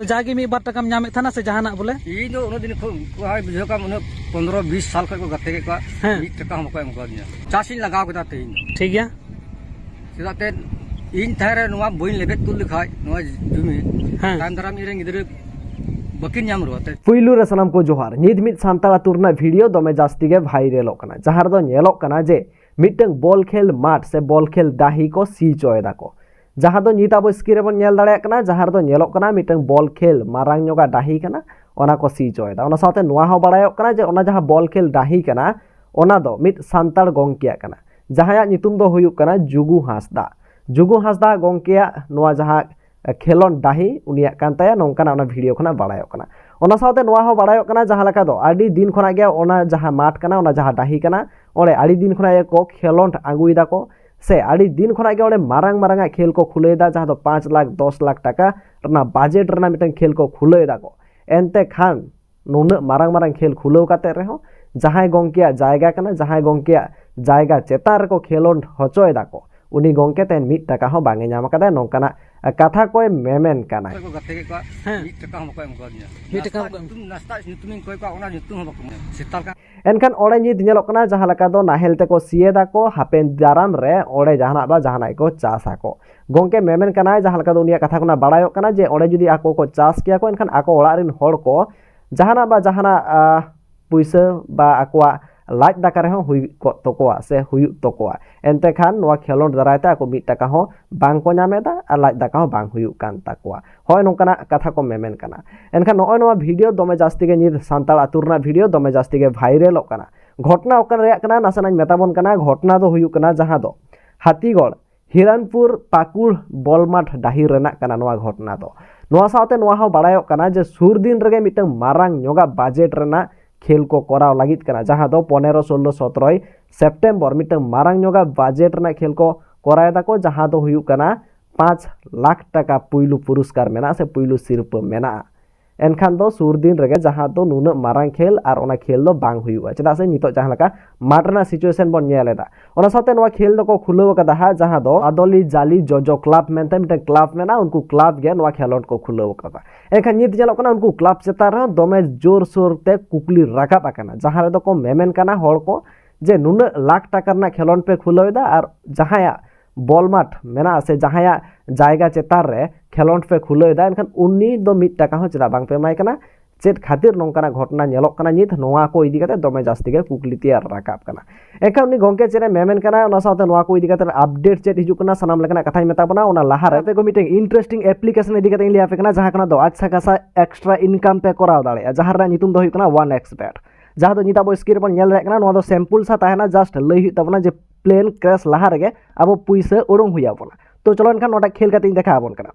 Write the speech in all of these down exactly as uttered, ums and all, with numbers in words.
ᱡᱟᱜᱮ ᱢᱤᱫ ᱵᱟᱨ ᱴᱟᱠᱟᱢ ᱧᱟᱢᱮᱫ ᱛᱟᱦᱮᱱᱟ ᱥᱮ ᱡᱟᱦᱟᱱᱟᱜ ᱵᱚᱞᱮ? ᱤᱧ ᱫᱚ ᱩᱱᱟᱹᱜ ᱫᱤᱱ ᱠᱷᱚᱱ ᱠᱚ ᱦᱟᱭ ᱵᱩᱡᱷᱟᱹᱣ ᱠᱟᱜ ᱩᱱᱟᱹᱜ ᱯᱚᱱᱫᱽᱨᱚ ᱵᱤᱥ ᱥᱟᱞ ᱠᱷᱚᱱ ᱠᱚ ᱜᱟᱛᱮ ᱠᱮᱫ ᱠᱚᱣᱟ᱾ ᱦᱮᱸ᱾ ᱢᱤᱫ ᱴᱟᱠᱟ ᱦᱚᱸ ᱵᱟᱠᱚ ᱮᱢ ᱠᱟᱣᱫᱤᱧᱟ᱾ ᱪᱟᱥ ᱤᱧ ᱞᱟᱜᱟᱣ ᱠᱮᱫᱟ ᱛᱮᱦᱮᱧ ᱫᱚ᱾ ᱴᱷᱤᱠ ᱜᱮᱭᱟ᱾ ᱪᱮᱫᱟᱜ ᱛᱮ ᱤᱧ ᱛᱟᱦᱮᱸ ᱨᱮ ᱱᱚᱣᱟ ᱵᱟᱹᱧ ᱞᱮᱵᱮᱫ ᱛᱩᱫ ᱞᱮᱠᱷᱟᱡ ᱱᱚᱣᱟ ᱡᱩᱢᱤ, ᱦᱮᱸ᱾ ᱛᱟᱭᱚᱢ ᱫᱟᱨᱟᱢ ᱤᱧ ᱨᱮᱱ ᱜᱤᱫᱽᱨᱟᱹ ᱵᱟᱹᱠᱤᱱ ᱧᱟᱢ ᱨᱩᱣᱟᱹᱲ ᱛᱮ᱾ ᱯᱩᱭᱞᱩ ᱨᱮ ᱥᱟᱱᱟᱢ ᱠᱚ ᱡᱚᱦᱟᱨ᱾ ᱱᱤᱛ ᱢᱤᱫ ᱥᱟᱱᱛᱟᱲ ᱟᱹᱛᱩ ᱨᱮᱱᱟᱜ ᱵᱷᱤᱰᱤᱭᱳ ᱫᱚᱢᱮ ᱡᱟᱹᱥᱛᱤ ᱜᱮ ᱵᱷᱟᱭᱨᱮᱞᱚᱜ ᱠᱟᱱᱟ, ᱡᱟᱦᱟᱸ ᱨᱮᱫᱚ ᱧᱮᱞᱚᱜ ᱠᱟᱱᱟ ᱡᱮ ᱢᱤᱫᱴᱟᱝ ᱵᱚᱞ ᱠᱷᱮᱞ ᱢᱟᱴᱷ ᱥᱮ ᱵᱚᱞ ᱠᱷᱮᱞ ᱰᱟᱹᱦᱤ ᱠᱚ ᱥᱤ ᱦᱚᱪᱚᱭ ᱫᱟᱠᱚ, ᱡᱟᱦᱟᱸ ᱫᱚ ᱱᱤᱛ ᱟᱵᱚ ᱥᱠᱨᱤᱱ ᱨᱮᱵᱚᱱ ᱧᱮᱞ ᱫᱟᱲᱮᱭᱟᱜ ᱠᱟᱱᱟ, ᱡᱟᱦᱟᱸ ᱨᱮᱫᱚ ᱧᱮᱞᱚᱜ ᱠᱟᱱᱟ ᱢᱤᱫᱴᱟᱝ ᱵᱚᱞ ᱠᱷᱮᱞ ᱢᱟᱨᱟᱝ ᱧᱚᱜᱟᱜ ᱰᱟᱹᱦᱤ ᱠᱟᱱᱟ, ᱚᱱᱟ ᱠᱚ ᱥᱤ ᱦᱚᱪᱚᱭᱮᱫᱟ᱾ ᱚᱱᱟ ᱥᱟᱶᱛᱮ ᱱᱚᱣᱟ ᱦᱚᱸ ᱵᱟᱲᱟᱭᱚᱜ ᱠᱟᱱᱟ ᱡᱮ ᱚᱱᱟ ᱡᱟᱦᱟᱸ ᱵᱚᱞ ᱠᱷᱮᱞ ᱰᱟᱹᱦᱤ ᱠᱟᱱᱟ, ᱚᱱᱟ ᱫᱚ ᱢᱤᱫ ᱥᱟᱱᱛᱟᱲ ᱜᱚᱝᱠᱮᱭᱟᱜ ᱠᱟᱱᱟ, ᱡᱟᱦᱟᱸᱭᱟᱜ ᱧᱩᱛᱩᱢ ᱫᱚ ᱦᱩᱭᱩᱜ ᱠᱟᱱᱟ ᱡᱩᱜᱩ ᱦᱟᱸᱥᱫᱟ᱾ ᱡᱩᱜᱩ ᱦᱟᱸᱥᱫᱟ ᱜᱚᱝᱠᱮᱭᱟᱜ ᱱᱚᱣᱟ ᱡᱟᱦᱟᱸ ᱠᱷᱮᱞᱳᱱᱰ ᱰᱟᱹᱦᱤ ᱩᱱᱤᱭᱟᱜ ᱠᱟᱱ ᱛᱟᱭᱟ, ᱱᱚᱝᱠᱟᱱᱟᱜ ᱚᱱᱟ ᱵᱷᱤᱰᱤᱭᱳ ᱠᱷᱚᱱᱟᱜ ᱵᱟᱲᱟᱭᱚᱜ ᱠᱟᱱᱟ᱾ ᱚᱱᱟ ᱥᱟᱶᱛᱮ ᱱᱚᱣᱟ ᱦᱚᱸ ᱵᱟᱲᱟᱭᱚᱜ ᱠᱟᱱᱟ, ᱡᱟᱦᱟᱸ ᱞᱮᱠᱟ ᱫᱚ ᱟᱹᱰᱤ ᱫᱤᱱ ᱠᱷᱚᱱᱟᱜ ᱜᱮ ᱚᱱᱟ ᱡᱟᱦᱟᱸ ᱢᱟᱴᱷ ᱠᱟᱱᱟ, ᱚᱱᱟ ᱡᱟᱦᱟᱸ ᱰᱟᱹᱦᱤ ᱠᱟᱱᱟ, ᱚᱸᱰᱮ ᱟᱹᱰᱤ ᱫᱤᱱ ᱠᱷᱚᱱᱟᱜ ᱜᱮᱠᱚ ᱠᱷᱮᱞᱳᱱᱰ ᱟᱹᱜᱩᱭ ᱫᱟᱠᱚ, ᱥᱮ ᱟᱹᱰᱤ ᱫᱤᱱ ᱠᱷᱚᱱᱟᱜ ᱜᱮ ᱚᱸᱰᱮ ᱢᱟᱨᱟᱝ ᱢᱟᱨᱟᱝ ᱟᱜ ᱠᱷᱮᱞ ᱠᱚ ᱠᱷᱩᱞᱟᱹᱣ ᱮᱫᱟ, ᱡᱟᱦᱟᱸ ᱫᱚ ᱯᱟᱸᱪ ᱞᱟᱠᱷ, ᱫᱚᱥ ᱞᱟᱠᱷ ᱴᱟᱠᱟ ᱨᱮᱱᱟᱜ ᱵᱟᱡᱮᱴ ᱨᱮᱱᱟᱜ ᱢᱤᱫᱴᱟᱝ ᱠᱷᱮᱞ ᱠᱚ ᱠᱷᱩᱞᱟᱹᱣ ᱮᱫᱟ ᱠᱚ᱾ ᱮᱱᱛᱮ ᱠᱷᱟᱱ ᱱᱩᱱᱟᱹᱜ ᱢᱟᱨᱟᱝ ᱢᱟᱨᱟᱝ ᱠᱷᱮᱞ ᱠᱷᱩᱞᱟᱹᱣ ᱠᱟᱛᱮ ᱨᱮᱦᱚᱸ ᱡᱟᱦᱟᱸᱭ ᱜᱚᱝᱠᱮᱭᱟᱜ ᱡᱟᱭᱜᱟ ᱠᱟᱱᱟ, ᱡᱟᱦᱟᱸᱭ ᱜᱚᱝᱠᱮᱭᱟᱜ ᱡᱟᱭᱜᱟ ᱪᱮᱛᱟᱱ ᱨᱮᱠᱚ ᱠᱷᱮᱞᱳᱱᱰ ᱦᱚᱪᱚᱭ ᱫᱟᱠᱚ, ᱩᱱᱤ ᱜᱚᱝᱠᱮ ᱛᱮᱦᱮᱧ ᱢᱤᱫ ᱴᱟᱠᱟ ᱦᱚᱸ ᱵᱟᱝ ᱮ ᱧᱟᱢ ᱟᱠᱟᱫᱟ, ᱱᱚᱝᱠᱟᱱᱟᱜ ᱠᱟᱛᱷᱟ ᱠᱚᱭ ᱢᱮᱢᱮᱱ ᱠᱟᱱᱟᱭ᱾ ᱠᱚ ᱜᱟᱛᱮ ᱠᱮᱫ ᱠᱚᱣᱟ, ᱦᱮᱸ᱾ ᱢᱤᱫ ᱴᱟᱠᱟ ᱦᱚᱸ ᱵᱟᱠᱚ ᱮᱢ ᱠᱟᱣᱫᱤᱧᱟ᱾ ᱢᱤᱫ ᱴᱟᱠᱟ ᱦᱚᱸ ᱵᱟᱠᱚ ᱮᱢ᱾ ᱧᱩᱛᱩᱢ, ᱱᱟᱥᱛᱟ ᱧᱩᱛᱩᱢᱤᱧ ᱠᱚᱭ ᱠᱚᱣᱟ, ᱚᱱᱟ ᱧᱩᱛᱩᱢ ᱦᱚᱸ ᱵᱟᱠᱚ ᱮᱢᱟ᱾ ᱥᱮᱛᱟ ᱞᱮᱠᱟ᱾ ᱮᱱᱠᱷᱟᱱ ᱚᱸᱰᱮ ᱱᱤᱛ ᱧᱮᱞᱚᱜ ᱠᱟᱱᱟ ᱡᱟᱦᱟᱸ ᱞᱮᱠᱟ ᱫᱚ ᱱᱟᱦᱮᱞ ᱛᱮᱠᱚ ᱥᱤᱭᱮᱫᱟ ᱠᱚ, ᱦᱟᱯᱮᱱ ᱫᱟᱨᱟᱢ ᱨᱮ ᱚᱸᱰᱮ ᱡᱟᱦᱟᱱᱟᱜ ᱵᱟ ᱡᱟᱦᱟᱱᱟᱜ ᱜᱮᱠᱚ ᱪᱟᱥ ᱟᱠᱚ᱾ ᱜᱚᱝᱠᱮ ᱢᱮᱢᱮᱱ ᱠᱟᱱᱟᱭ, ᱡᱟᱦᱟᱸ ᱞᱮᱠᱟ ᱫᱚ ᱩᱱᱤᱭᱟᱜ ᱠᱟᱛᱷᱟ ᱠᱷᱚᱱᱟᱜ ᱵᱟᱲᱟᱭᱚᱜ ᱠᱟᱱᱟ ᱡᱮ ᱚᱸᱰᱮ ᱡᱩᱫᱤ ᱟᱠᱚ ᱠᱚ ᱪᱟᱥ ᱠᱮᱭᱟ ᱠᱚ, ᱮᱱᱠᱷᱟᱱ ᱟᱠᱚ ᱚᱲᱟᱜ ᱨᱮᱱ ᱦᱚᱲ ᱠᱚ ᱡᱟᱦᱟᱱᱟᱜ ᱵᱟ ᱡᱟᱦᱟᱱᱟᱜ, ᱟ, ᱯᱩᱭᱥᱟᱹ ᱵᱟ ᱟᱠᱚᱣᱟᱜ ᱞᱟᱡ ᱫᱟᱠᱟ ᱨᱮᱦᱚᱸ ᱦᱩᱭ ᱠᱚᱜ ᱛᱟᱠᱚᱣᱟ ᱥᱮ ᱦᱩᱭᱩᱜ ᱛᱟᱠᱚᱣᱟ᱾ ᱮᱱᱛᱮ ᱠᱷᱟᱱ ᱱᱚᱣᱟ ᱠᱷᱮᱞᱳᱱᱰ ᱫᱟᱨᱟᱭ ᱛᱮ ᱟᱠᱚ ᱢᱤᱫ ᱴᱟᱠᱟ ᱦᱚᱸ ᱵᱟᱝ ᱠᱚ ᱧᱟᱢ ᱮᱫᱟ ᱟᱨ ᱞᱟᱡ ᱫᱟᱠᱟ ᱦᱚᱸ ᱵᱟᱝ ᱦᱩᱭᱩᱜ ᱠᱟᱱ ᱛᱟᱠᱚᱣᱟ᱾ ᱦᱳᱭ, ᱱᱚᱝᱠᱟᱱᱟᱜ ᱠᱟᱛᱷᱟ ᱠᱚ ᱢᱮᱢᱮᱱ ᱠᱟᱱᱟ᱾ ᱮᱱᱠᱷᱟᱱ ᱱᱚᱜᱼᱚᱭ ᱱᱚᱣᱟ ᱵᱷᱤᱰᱤᱭᱳ ᱫᱚᱢᱮ ᱡᱟᱹᱥᱛᱤ ᱜᱮ ᱱᱤᱛ ᱥᱟᱱᱛᱟᱲ ᱟᱹᱛᱩ ᱨᱮᱱᱟᱜ ᱵᱷᱤᱰᱤᱭᱳ ᱫᱚᱢᱮ ᱡᱟᱹᱥᱛᱤ ᱜᱮ ᱵᱷᱟᱭᱨᱮᱞᱚᱜ ᱠᱟᱱᱟ᱾ ᱜᱷᱚᱴᱚᱱᱟ ᱚᱠᱟ ᱨᱮᱭᱟᱜ ᱠᱟᱱᱟ, ᱱᱟᱥᱮᱱᱟᱜ ᱤᱧ ᱢᱮᱛᱟ ᱵᱚᱱ ᱠᱟᱱᱟ᱾ ᱜᱷᱚᱴᱚᱱᱟ ᱫᱚ ᱦᱩᱭᱩᱜ ᱠᱟᱱᱟ ᱡᱟᱦᱟᱸ ᱫᱚ ᱦᱟᱹᱛᱤᱜᱚᱲ ᱦᱤᱨᱟᱱᱯᱩᱨ ᱯᱟᱹᱠᱩᱲ ᱵᱚᱞ ᱢᱟᱴᱷ ᱰᱟᱹᱦᱤ ᱨᱮᱱᱟᱜ ᱠᱟᱱᱟ ᱱᱚᱣᱟ ᱜᱷᱚᱴᱚᱱᱟ ᱫᱚ᱾ ᱱᱚᱣᱟ ᱥᱟᱶᱛᱮ ᱱᱚᱣᱟ ᱦᱚᱸ ᱵᱟᱲᱟᱭᱚᱜ ᱠᱟᱱᱟ ᱡᱮ ᱥᱩᱨ ᱫᱤᱱ ᱨᱮᱜᱮ ᱢᱤᱫᱴᱟᱝ ᱢᱟᱨᱟᱝ ᱧᱚᱜᱟᱜ ᱵᱟᱡᱮᱴ ᱨᱮᱱᱟᱜ ᱠᱷᱮᱞ ᱠᱚ ᱠᱚᱨᱟᱣ ᱞᱟᱹᱜᱤᱫ ᱠᱟᱱᱟ, ᱡᱟᱦᱟᱸ ᱫᱚ ᱯᱚᱱᱮᱨᱚ, ᱥᱳᱞᱞᱳ, ᱥᱚᱛᱨᱚᱭ ᱥᱮᱯᱴᱮᱢᱵᱚᱨ ᱢᱤᱫᱴᱟᱝ ᱢᱟᱨᱟᱝ ᱧᱚᱜᱟᱜ ᱵᱟᱡᱮᱴ ᱨᱮᱱᱟᱜ ᱠᱷᱮᱞ ᱠᱚ ᱠᱚᱨᱟᱣ ᱮᱫᱟ ᱠᱚ, ᱡᱟᱦᱟᱸ ᱫᱚ ᱦᱩᱭᱩᱜ ᱠᱟᱱᱟ ᱯᱟᱸᱪ ᱞᱟᱠᱷ ᱴᱟᱠᱟ ᱯᱩᱭᱞᱩ ᱯᱩᱨᱚᱥᱠᱟᱨ ᱢᱮᱱᱟᱜᱼᱟ ᱥᱮ ᱯᱩᱭᱞᱩ ᱥᱤᱨᱯᱟᱹ ᱢᱮᱱᱟᱜᱼᱟ᱾ ᱮᱱᱠᱷᱟᱱ ᱫᱚ ᱥᱩᱨ ᱫᱤᱱ ᱨᱮᱜᱮ ᱡᱟᱦᱟᱸ ᱫᱚ ᱱᱩᱱᱟᱹᱜ ᱢᱟᱨᱟᱝ ᱠᱷᱮᱞ ᱟᱨ ᱚᱱᱟ ᱠᱷᱮᱞ ᱫᱚ ᱵᱟᱝ ᱦᱩᱭᱩᱜᱼᱟ, ᱪᱮᱫᱟᱜ ᱥᱮ ᱱᱤᱛᱚᱜ ᱡᱟᱦᱟᱸ ᱞᱮᱠᱟ ᱢᱟᱴᱷ ᱨᱮᱱᱟᱜ situation ᱵᱚᱱ ᱧᱮᱞ ᱮᱫᱟ᱾ ᱚᱱᱟ ᱥᱟᱶᱛᱮ ᱱᱚᱣᱟ ᱠᱷᱮᱞ ᱫᱚᱠᱚ ᱠᱷᱩᱞᱟᱹᱣ ᱟᱠᱟᱫᱟ ᱦᱟᱸᱜ, ᱡᱟᱦᱟᱸ ᱫᱚ ᱟᱫᱚᱞᱤ ᱡᱟᱞᱤ ᱡᱚᱡᱚ ᱠᱞᱟᱵᱽ ᱢᱮᱱᱛᱮ ᱢᱤᱫᱴᱮᱱ ᱠᱞᱟᱵᱽ ᱢᱮᱱᱟᱜᱼᱟ, ᱩᱱᱠᱩ ᱠᱞᱟᱵᱽ ᱜᱮ ᱱᱚᱣᱟ ᱠᱷᱮᱞᱳᱰ ᱠᱚ ᱠᱷᱩᱞᱟᱹᱣ ᱟᱠᱟᱫᱟ᱾ ᱮᱱᱠᱷᱟᱱ ᱱᱤᱛ ᱧᱮᱞᱚᱜ ᱠᱟᱱᱟ ᱩᱱᱠᱩ ᱠᱞᱟᱵᱽ ᱪᱮᱛᱟᱱ ᱨᱮᱦᱚᱸ ᱫᱚᱢᱮ ᱡᱳᱨᱥᱳᱨ ᱛᱮ ᱠᱩᱠᱞᱤ ᱨᱟᱠᱟᱵ ᱟᱠᱟᱱᱟ, ᱡᱟᱦᱟᱸ ᱨᱮᱫᱚ ᱠᱚ ᱢᱮᱢᱮᱱ ᱠᱟᱱᱟ ᱦᱚᱲ ᱠᱚ ᱡᱮ ᱱᱩᱱᱟᱹᱜ ᱞᱟᱠᱷ ᱴᱟᱠᱟ ᱨᱮᱱᱟᱜ ᱠᱷᱮᱞᱳᱰ ᱯᱮ ᱠᱷᱩᱞᱟᱹᱣ ᱮᱫᱟ ᱟᱨ ᱡᱟᱦᱟᱸᱭᱟᱜ ᱵᱚᱞ ᱢᱟᱴᱷ ᱢᱮᱱᱟᱜᱼᱟ ᱥᱮ ᱡᱟᱦᱟᱸᱭᱟᱜ ᱡᱟᱭᱜᱟ ᱪᱮᱛᱟᱱ ᱨᱮ ᱠᱷᱮᱞᱳᱰ ᱯᱮ ᱠᱷᱩᱞᱟᱹᱣ ᱮᱫᱟ, ᱮᱱᱠᱷᱟᱱ ᱩᱱᱤ ᱫᱚ ᱢᱤᱫ ᱴᱟᱠᱟ ᱦᱚᱸ ᱪᱮᱫᱟᱜ ᱵᱟᱝ ᱯᱮ ᱮᱢᱟᱭ ᱠᱟᱱᱟ? ᱪᱮᱫ ᱠᱷᱟᱹᱛᱤᱨ ᱱᱚᱝᱠᱟᱱᱟᱜ ᱜᱷᱚᱴᱚᱱᱟ ᱧᱮᱞᱚᱜ ᱠᱟᱱᱟ ᱱᱤᱛ, ᱱᱚᱣᱟ ᱠᱚ ᱤᱫᱤ ᱠᱟᱛᱮ ᱫᱚᱢᱮ ᱡᱟᱹᱥᱛᱤ ᱜᱮ ᱠᱩᱠᱞᱤ ᱛᱮᱭᱟᱨ ᱨᱟᱠᱟᱵ ᱠᱟᱱᱟ᱾ ᱮᱱᱠᱷᱟᱱ ᱩᱱᱤ ᱜᱚᱢᱠᱮ ᱪᱮᱫ ᱮ ᱢᱮᱢᱮᱱ ᱠᱟᱱᱟ, ᱚᱱᱟ ᱥᱟᱶᱛᱮ ᱱᱚᱣᱟ ᱠᱚ ᱤᱫᱤ ᱠᱟᱛᱮ update ᱪᱮᱫ ᱦᱤᱡᱩᱜ ᱠᱟᱱᱟ, ᱥᱟᱱᱟᱢ ᱞᱮᱠᱟᱱᱟᱜ ᱠᱟᱛᱷᱟᱧ ᱢᱮᱛᱟ ᱵᱚᱱᱟ᱾ ᱚᱱᱟ ᱞᱟᱦᱟᱨᱮ ᱟᱯᱮ ᱠᱚ ᱢᱤᱫᱴᱮᱱ interesting application ᱤᱫᱤ ᱠᱟᱛᱮ ᱤᱧ ᱞᱟᱹᱭ ᱟᱯᱮ ᱠᱟᱱᱟ, ᱡᱟᱦᱟᱸ ᱠᱷᱚᱱᱟᱜ ᱫᱚ ᱟᱪᱪᱷᱟ ᱠᱷᱟᱥᱟ extra income ᱯᱮ ᱠᱚᱨᱟᱣ ᱫᱟᱲᱮᱭᱟᱜᱼᱟ, ᱡᱟᱦᱟᱸ ᱨᱮᱱᱟᱜ ᱧᱩᱛᱩᱢ ᱫᱚ ᱦᱩᱭᱩᱜ ᱠᱟᱱᱟ ᱚᱱ ᱮᱠᱥ ᱵᱮᱴ᱾ ᱡᱟᱦᱟᱸ ᱫᱚ ᱱᱤᱛ ᱟᱵᱚ screen ᱨᱮᱵᱚᱱ ᱧᱮᱞ ᱫᱟᱲᱮᱭᱟᱜ ᱠᱟᱱᱟ, ᱱᱚᱣᱟ ᱫᱚ sample ᱥᱟ ᱛᱟᱦᱮᱱᱟ, just ᱞᱟᱹᱭ ᱦᱩᱭᱩᱜ ᱛᱟᱵᱚᱱᱟ ᱡᱮ plane crash ᱞᱟᱦᱟ ᱨᱮᱜᱮ ᱟᱵᱚ ᱯᱩᱭᱥᱟᱹ ᱩᱰᱩᱝ ᱦᱩᱭ ᱟᱵᱚᱱᱟ᱾ ᱛᱚ ᱪᱚᱞᱚ ᱮᱱᱠᱷᱟᱱ ᱱᱚᱣᱟᱴᱟᱜ ᱠᱷᱮᱞ ᱠᱟᱛᱮ ᱤᱧ ᱫᱮᱠᱷᱟᱣ ᱟᱵᱚᱱ ᱠᱟᱱᱟ᱾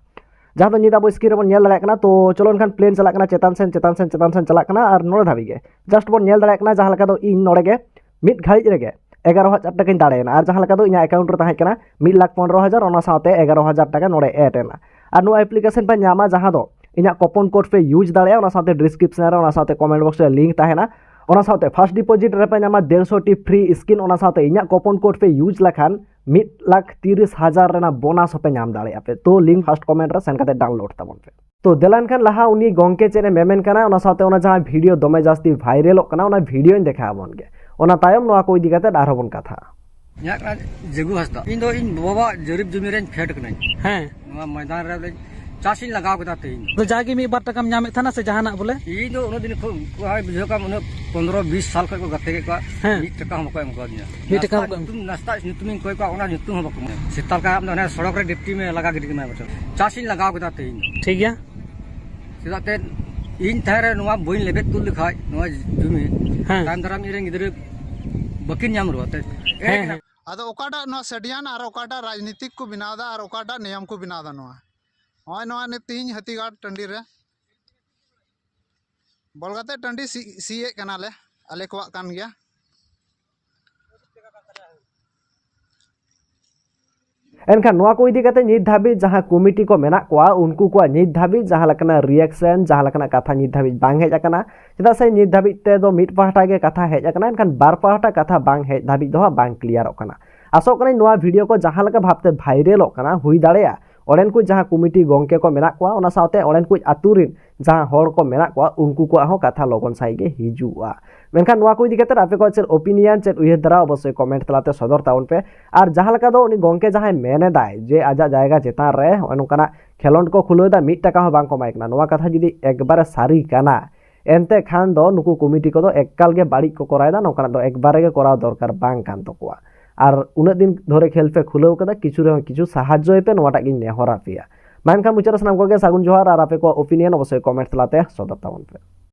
ᱡᱟᱦᱟᱸ ᱫᱚ ᱱᱤᱛ ᱟᱵᱚ screen ᱨᱮᱵᱚᱱ ᱧᱮᱞ ᱫᱟᱲᱮᱭᱟᱜ ᱠᱟᱱᱟ, ᱛᱚ ᱪᱚᱞᱚ ᱮᱱᱠᱷᱟᱱ plane ᱪᱟᱞᱟᱜ ᱠᱟᱱᱟ ᱪᱮᱛᱟᱱ ᱥᱮᱱ, ᱪᱮᱛᱟᱱ ᱥᱮᱱ, ᱪᱮᱛᱟᱱ ᱥᱮᱱ ᱪᱟᱞᱟᱜ ᱠᱟᱱᱟ ᱟᱨ ᱱᱚᱰᱮ ᱫᱷᱟᱹᱵᱤᱡ ᱜᱮ᱾ Just ᱵᱚᱱ ᱧᱮᱞ ᱫᱟᱲᱮᱭᱟᱜ ᱠᱟᱱᱟ ᱡᱟᱦᱟᱸ ᱞᱮᱠᱟ ᱫᱚ ᱤᱧ ᱱᱚᱰᱮ ᱜᱮ ᱢᱤᱫ ᱜᱷᱟᱹᱲᱤᱡ ᱨᱮᱜᱮ ᱮᱜᱟᱨᱚ ᱦᱟᱡᱟᱨ ᱴᱟᱠᱟᱧ ᱫᱟᱲᱮᱭᱮᱱᱟ, ᱟᱨ ᱡᱟᱦᱟᱸ ᱞᱮᱠᱟ ᱫᱚ ᱤᱧᱟᱹᱜ account ᱨᱮ ᱛᱟᱦᱮᱸ ᱠᱟᱱᱟ ᱢᱤᱫ ᱞᱟᱠᱷ ᱯᱚᱱᱨᱚ ᱦᱟᱡᱟᱨ, ᱚᱱᱟ ᱥᱟᱶᱛᱮ ᱮᱜᱟᱨᱚ ᱦᱟᱡᱟᱨ ᱴᱟᱠᱟ ᱱᱚᱰᱮ add ᱮᱱᱟ᱾ ᱟᱨ ᱱᱚᱣᱟ application ᱯᱮ ᱧᱟᱢᱟ, ᱡᱟᱦᱟᱸ ᱫᱚ ᱤᱧᱟᱹᱜ coupon code ᱯᱮ use ᱫᱟᱲᱮᱭᱟᱜᱼᱟ, ᱚᱱᱟ ᱥᱟᱶᱛᱮ description ᱨᱮ, ᱚᱱᱟ ᱥᱟᱶᱛᱮ comment box ᱨᱮ link ᱛᱟᱦᱮᱱᱟ᱾ ᱚᱱᱟ ᱥᱟᱶᱛᱮ first deposit ᱨᱮᱯᱮ ᱧᱟᱢᱟ ᱰᱮᱲᱥᱚ ᱴᱤ free skin, ᱚᱱᱟ ᱥᱟᱶᱛᱮ ᱤᱧᱟᱹᱜ coupon code ᱯᱮ use ᱞᱮᱠᱷᱟᱱ ᱢᱤᱫ ᱞᱟᱠᱷ ᱛᱤᱨᱤᱥ ᱦᱟᱡᱟᱨ ᱨᱮᱱᱟᱜ bonus ᱦᱚᱸᱯᱮ ᱧᱟᱢ ᱫᱟᱲᱮᱭᱟᱜᱼᱟ ᱯᱮ᱾ ᱛᱚ link first comment ᱨᱮ send ᱠᱟᱛᱮ download ᱛᱟᱵᱚᱱ ᱯᱮ᱾ ᱛᱚ ᱫᱮᱞᱟ ᱮᱱᱠᱷᱟᱱ ᱞᱟᱦᱟ ᱩᱱᱤ ᱜᱚᱝᱠᱮ ᱪᱮᱫ ᱮ ᱢᱮᱢᱮᱱ ᱠᱟᱱᱟ, ᱚᱱᱟ ᱥᱟᱶᱛᱮ ᱚᱱᱟ ᱡᱟᱦᱟᱸ video ᱫᱚᱢᱮ ᱡᱟᱹᱥᱛᱤ viralᱚᱜ ᱠᱟᱱᱟ, ᱚᱱᱟ videoᱧ ᱫᱮᱠᱷᱟᱣ ᱟᱵᱚᱱ ᱜᱮ᱾ ᱚᱱᱟ ᱛᱟᱭᱚᱢ ᱱᱚᱣᱟ ᱠᱚ ᱤᱫᱤ ᱠᱟᱛᱮ ᱟᱨᱦᱚᱸ ᱵᱚᱱ ᱠᱟᱛᱷᱟᱜᱼᱟ᱾ ᱤᱧᱟᱹᱜ ᱠᱟᱱᱟ ᱡᱟᱹᱜᱩ ᱦᱟᱸᱥᱫᱟ᱾ ᱤᱧ ᱫᱚ ᱤᱧ ᱵᱟᱵᱟᱣᱟᱜ ᱡᱟᱹᱨᱤᱵ ᱡᱚᱢᱤ ᱨᱮᱧ ᱯᱷᱮᱰ ᱠᱟᱹᱱᱟᱹᱧ᱾ ᱦᱮᱸ᱾ ᱱᱚᱣᱟ ᱢᱚᱭᱫᱟᱱ ᱨᱮ ᱪᱟᱥ ᱤᱧ ᱞᱟᱜᱟᱣ ᱠᱮᱫᱟ ᱛᱮᱦᱮᱧ ᱫᱚ᱾ ᱟᱫᱚ ᱡᱟᱜᱮ ᱢᱤᱫ ᱵᱟᱨ ᱴᱟᱠᱟᱢ ᱧᱟᱢᱮᱫ ᱛᱟᱦᱮᱱᱟ ᱥᱮ ᱡᱟᱦᱟᱱᱟᱜ ᱵᱚᱞᱮ? ᱤᱧ ᱫᱚ ᱩᱱᱟᱹᱜ ᱫᱤᱱ ᱠᱷᱚᱱ ᱩᱱᱠᱩ ᱦᱟᱸᱜ ᱵᱩᱡᱷᱟᱹᱣ ᱠᱟᱜ ᱢᱮ, ᱩᱱᱟᱹᱜ ᱯᱚᱱᱫᱽᱨᱚ ᱵᱤᱥ ᱥᱟᱞ ᱠᱷᱚᱱ ᱠᱚ ᱜᱟᱛᱮ ᱠᱮᱫ ᱠᱚᱣᱟ᱾ ᱦᱮᱸ᱾ ᱢᱤᱫ ᱴᱟᱠᱟ ᱦᱚᱸ ᱵᱟᱠᱚ ᱮᱢ ᱠᱟᱣᱫᱤᱧᱟ᱾ ᱢᱤᱫ ᱴᱟᱠᱟ ᱱᱟᱥᱛᱟ ᱦᱚᱸ ᱵᱟᱠᱚ ᱮᱢ ᱧᱩᱛᱩᱢ, ᱱᱟᱥᱛᱟ ᱧᱩᱛᱩᱢᱤᱧ ᱠᱚᱭ ᱠᱚᱣᱟ, ᱚᱱᱟ ᱧᱩᱛᱩᱢ ᱦᱚᱸ ᱵᱟᱠᱚ ᱮᱢᱟ᱾ ᱥᱮᱛᱟ ᱞᱮᱠᱟ ᱟᱢ ᱫᱚ ᱦᱟᱱᱮ ᱥᱚᱲᱚᱠ ᱨᱮ ᱰᱤᱯᱴᱤ ᱢᱮ ᱞᱟᱜᱟ ᱜᱤᱰᱤ ᱠᱟᱱᱟ ᱵᱚᱪᱚᱨ᱾ ᱪᱟᱥ ᱤᱧ ᱞᱟᱜᱟᱣ ᱠᱮᱫᱟ ᱛᱮᱦᱮᱧ ᱫᱚ᱾ ᱴᱷᱤᱠ ᱜᱮᱭᱟ᱾ ᱪᱮᱫᱟᱜ ᱛᱮ ᱤᱧ ᱛᱟᱦᱮᱸ ᱨᱮ ᱱᱚᱣᱟ ᱵᱟᱹᱧ ᱞᱮᱵᱮᱫ ᱛᱩᱫ ᱞᱮᱠᱷᱟᱡ ᱱᱚᱣᱟ ᱡᱩᱢᱤ, ᱦᱮᱸ᱾ ᱛᱟᱭᱚᱢ ᱫᱟᱨᱟᱢ ᱤᱧ ᱨᱮᱱ ᱜᱤᱫᱽᱨᱟᱹ ᱵᱟᱹᱠᱤᱱ ᱧᱟᱢ ᱨᱩᱣᱟᱹᱲ ᱛᱮ᱾ ᱦᱮᱸ, ᱦᱮᱸ᱾ ᱟᱫᱚ ᱚᱠᱟᱴᱟᱜ ᱱᱚᱣᱟ ᱥᱟᱹᱰᱤᱭᱟᱱ ᱟᱨ ᱚᱠᱟᱴᱟᱜ ᱨᱟᱡᱽᱱᱤᱛᱤᱠ ᱠᱚ ᱵᱮᱱᱟᱣ ᱮᱫᱟ ᱟᱨ ᱚᱠᱟᱴᱟᱜ ᱱᱤᱭᱚᱢ ᱠᱚ ᱵᱮᱱᱟᱣ ᱮᱫᱟ ᱱᱚᱣᱟ? ᱱᱚᱜᱼᱚᱭ ᱱᱚᱣᱟ ᱱᱤᱛ ᱛᱮᱦᱤᱧ ᱦᱟᱹᱛᱤᱜᱟᱲ ᱴᱟᱺᱰᱤ ᱨᱮ ᱵᱚᱞ ᱜᱟᱛᱮᱜ ᱴᱟᱺᱰᱤ ᱥᱤ-, ᱥᱤᱭᱮᱫ ᱠᱟᱱᱟᱞᱮ, ᱟᱞᱮ ᱠᱚᱣᱟᱜ ᱠᱟᱱ ᱜᱮᱭᱟ᱾ ᱮᱱᱠᱷᱟᱱ ᱱᱚᱣᱟ ᱠᱚ ᱤᱫᱤ ᱠᱟᱛᱮ ᱱᱤᱛ ᱫᱷᱟᱹᱵᱤᱡ ᱡᱟᱦᱟᱸ ᱠᱚᱢᱤᱴᱤ ᱠᱚ ᱢᱮᱱᱟᱜ ᱠᱚᱣᱟ, ᱩᱱᱠᱩ ᱠᱚᱣᱟᱜ ᱱᱤᱛ ᱫᱷᱟᱹᱵᱤᱡ ᱡᱟᱦᱟᱸ ᱞᱮᱠᱟᱱᱟᱜ ᱨᱤᱭᱮᱠᱥᱚᱱ, ᱡᱟᱦᱟᱸ ᱞᱮᱠᱟᱱᱟᱜ ᱠᱟᱛᱷᱟ ᱱᱤᱛ ᱫᱷᱟᱹᱵᱤᱡ ᱵᱟᱝ ᱦᱮᱡ ᱟᱠᱟᱱᱟ᱾ ᱪᱮᱫᱟᱜ ᱥᱮ ᱱᱤᱛ ᱫᱷᱟᱹᱵᱤᱡ ᱛᱮᱫᱚ ᱢᱤᱫ ᱯᱟᱦᱴᱟ ᱜᱮ ᱠᱟᱛᱷᱟ ᱦᱮᱡ ᱟᱠᱟᱱᱟ, ᱮᱱᱠᱷᱟᱱ ᱵᱟᱨ ᱯᱟᱦᱴᱟ ᱠᱟᱛᱷᱟ ᱵᱟᱝ ᱦᱮᱡ ᱫᱷᱟᱹᱵᱤᱡ ᱫᱚ ᱦᱟᱸᱜ ᱵᱟᱝ ᱠᱞᱤᱭᱟᱨᱚᱜ ᱠᱟᱱᱟ᱾ ᱟᱥᱚᱜ ᱠᱟᱹᱱᱟᱹᱧ ᱱᱚᱣᱟ ᱵᱷᱤᱰᱤᱭᱳ ᱠᱚ ᱡᱟᱦᱟᱸ ᱞᱮᱠᱟ ᱵᱷᱟᱵᱛᱮ ᱵᱷᱟᱭᱨᱟᱞᱚᱜ ᱠᱟᱱᱟ, ᱦᱩᱭ ᱫᱟᱲᱮᱭᱟᱜᱼᱟ ᱚᱸᱰᱮᱱ ᱠᱚ ᱡᱟᱦᱟᱸ ᱠᱚᱢᱤᱴᱤ ᱜᱚᱝᱠᱮ ᱠᱚ ᱢᱮᱱᱟᱜ ᱠᱚᱣᱟ, ᱚᱱᱟ ᱥᱟᱶᱛᱮ ᱚᱸᱰᱮᱱ ᱠᱚ ᱟᱹᱛᱩ ᱨᱤᱱ ᱡᱟᱦᱟᱸ ᱦᱚᱲ ᱠᱚ ᱢᱮᱱᱟᱜ ᱠᱚᱣᱟ, ᱩᱱᱠᱩ ᱠᱚᱣᱟᱜ ᱦᱚᱸ ᱠᱟᱛᱷᱟ ᱞᱚᱜᱚᱱ ᱥᱟᱺᱦᱤᱡ ᱜᱮ ᱦᱤᱡᱩᱜᱼᱟ᱾ ᱢᱮᱱᱠᱷᱟᱱ ᱱᱚᱣᱟ ᱠᱚ ᱤᱫᱤ ᱠᱟᱛᱮ ᱟᱯᱮ ᱠᱚᱣᱟᱜ ᱪᱮᱫ ᱳᱯᱤᱱᱤᱭᱚᱱ, ᱪᱮᱫ ᱩᱭᱦᱟᱹᱨ ᱫᱷᱟᱨᱟ, ᱚᱵᱚᱥᱥᱳᱭ ᱠᱚᱢᱮᱱᱴ ᱛᱟᱞᱟᱛᱮ ᱥᱚᱫᱚᱨ ᱛᱟᱵᱚᱱ ᱯᱮ᱾ ᱟᱨ ᱡᱟᱦᱟᱸ ᱞᱮᱠᱟ ᱫᱚ ᱩᱱᱤ ᱜᱚᱝᱠᱮ ᱡᱟᱦᱟᱸᱭ ᱢᱮᱱ ᱮᱫᱟᱭ ᱡᱮ ᱟᱡᱟᱜ ᱡᱟᱭᱜᱟ ᱪᱮᱛᱟᱱ ᱨᱮ ᱱᱚᱜᱼᱚᱭ ᱱᱚᱝᱠᱟᱱᱟᱜ ᱠᱷᱮᱞᱳᱰ ᱠᱚ ᱠᱷᱩᱞᱟᱹᱣ ᱮᱫᱟ, ᱢᱤᱫ ᱴᱟᱠᱟ ᱦᱚᱸ ᱵᱟᱝ ᱠᱚ ᱮᱢᱟᱭ ᱠᱟᱱᱟ, ᱱᱚᱣᱟ ᱠᱟᱛᱷᱟ ᱡᱩᱫᱤ ᱮᱠᱵᱟᱨᱮ ᱥᱟᱹᱨᱤ ᱠᱟᱱᱟ, ᱮᱱᱛᱮ ᱠᱷᱟᱱ ᱫᱚ ᱱᱩᱠᱩ ᱠᱚᱢᱤᱴᱤ ᱠᱚᱫᱚ ᱮᱠᱟᱞ ᱜᱮ ᱵᱟᱹᱲᱤᱡ ᱠᱚ ᱠᱚᱨᱟᱣᱮᱫᱟ, ᱱᱚᱝᱠᱟᱱᱟᱜ ᱫᱚ ᱮᱠᱵᱟᱨᱮ ᱜᱮ ᱠᱚᱨᱟᱣ ᱫᱚᱨᱠᱟᱨ ᱵᱟᱝ ᱠᱟᱱ ᱛᱟᱠᱚᱣᱟ᱾ ᱟᱨ ᱩᱱᱟᱹᱜ ᱫᱤᱱ ᱫᱷᱚᱨᱮ ᱠᱷᱮᱞ ᱯᱮ ᱠᱷᱩᱞᱟᱹᱣ ᱠᱟᱫᱟ, ᱠᱤᱪᱷᱩ ᱨᱮᱦᱚᱸ ᱠᱤᱪᱷᱩ ᱥᱟᱦᱟᱡᱽᱡᱚᱭ ᱯᱮ, ᱱᱚᱣᱟᱴᱟᱜ ᱜᱤᱧ ᱱᱮᱦᱚᱨ ᱟᱯᱮᱭᱟ᱾ ᱢᱟ ᱮᱱᱠᱷᱟᱱ ᱢᱩᱪᱟᱹᱫ ᱨᱮ ᱥᱟᱱᱟᱢ ᱠᱚᱜᱮ ᱥᱟᱹᱜᱩᱱ ᱡᱚᱦᱟᱨ, ᱟᱨ ᱟᱯᱮ ᱠᱚᱣᱟᱜ ᱳᱯᱤᱱᱤᱭᱚᱱ ᱚᱵᱚᱥᱥᱳᱭ ᱠᱚᱢᱮᱱᱴ ᱛᱟᱞᱟᱛᱮ ᱥᱚᱫᱚᱨ ᱛᱟᱵᱚᱱ ᱯᱮ᱾